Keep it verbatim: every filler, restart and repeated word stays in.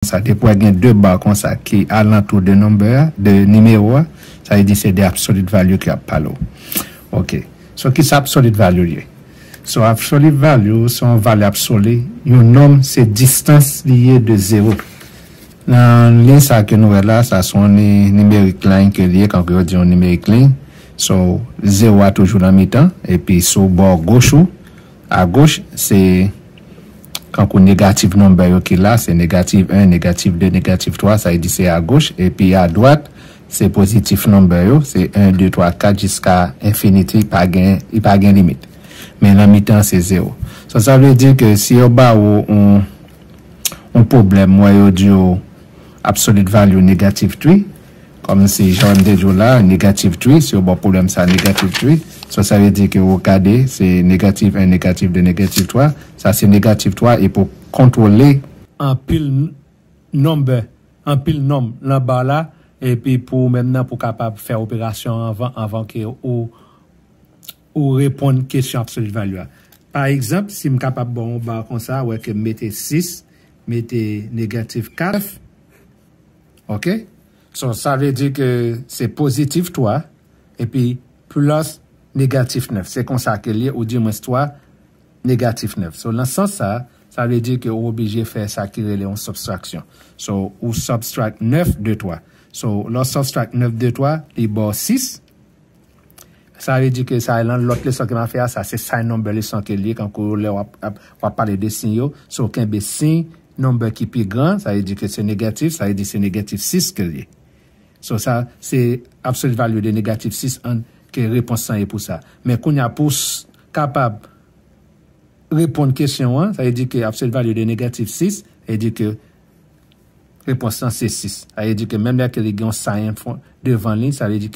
Sa depi w gen de ba konsa ki alantou de number a, de nimewo a, sa vle di se de absolute value ki ap pale w. Ok. So, ki sa absolute value ye? So, absolute value se yon valè absoli. Yon nonm se distans li ye de zewo. Nan liy sa ke nou wè la, sa se yon ni- numeric line ke li ye, kankou yo di yon numeric line. So, zewo a toujou nan mitan, epi sou bò goch ou, agoch, se kankou negative number yo ki la, se negative un, negative deux, negative trois, sa vle di se agoch, epi adwat, se positive number yo, se un, deux, trois, quatre jiska infinity, pa gen, li pa gen limit. Men nan mitan, se zewo. So, sa vle di ke si yo ba ou yon, yon pwoblèm, wè yo di w absolute value negative three, kòm si jan m te di w la, negative three, si yo ba w pwoblèm sa negative three, so sa vle di ke ou gade, se negative un, negative deux, negative trois, sa se negative trois, e pou kontwole anpil n- number, anpil nonm nan ba la, epi pou ou menm nan pou kapab fè operasyon anvan, anvan ke ou, ou reponn kesyon absolute value a. Pa egzanp, si m kapab ba w yon ba konsa, wè ke m mete sis, mete negative kat, ok? So, sa vle di ke se pozitif twa, epi plis negatif nèf. Se konsa ke l ye, ou di mwens twa, negatif nèf. So, nan sans sa, sa vle di ke ou oblije fè sa ki rele yon subtraction. So, ou subtract nèf de twa. So, lè w subtract nèf de twa, li ba w sis. Sa vle di ke sa, nan lòt leson ke m a fè a, sa se sign number leson ke l ye, kankou lè w ap, ap, w ap pale de siy yo. So, kenbe siy number ki pi gran, sa vle di ke se negatif, sa vle di se negatif sis ke l ye. So, sa, se absolute value de negatif sis an ke repons lan ye pou sa. Men kounye a, pou s- kapab reponn kesyon an, sa vle di ke absolute value de negatif sis, sa vle di ke repons lan se sis. Sa vle di ke menm lè ke li gen yon sign an fon- devan li, sa vle di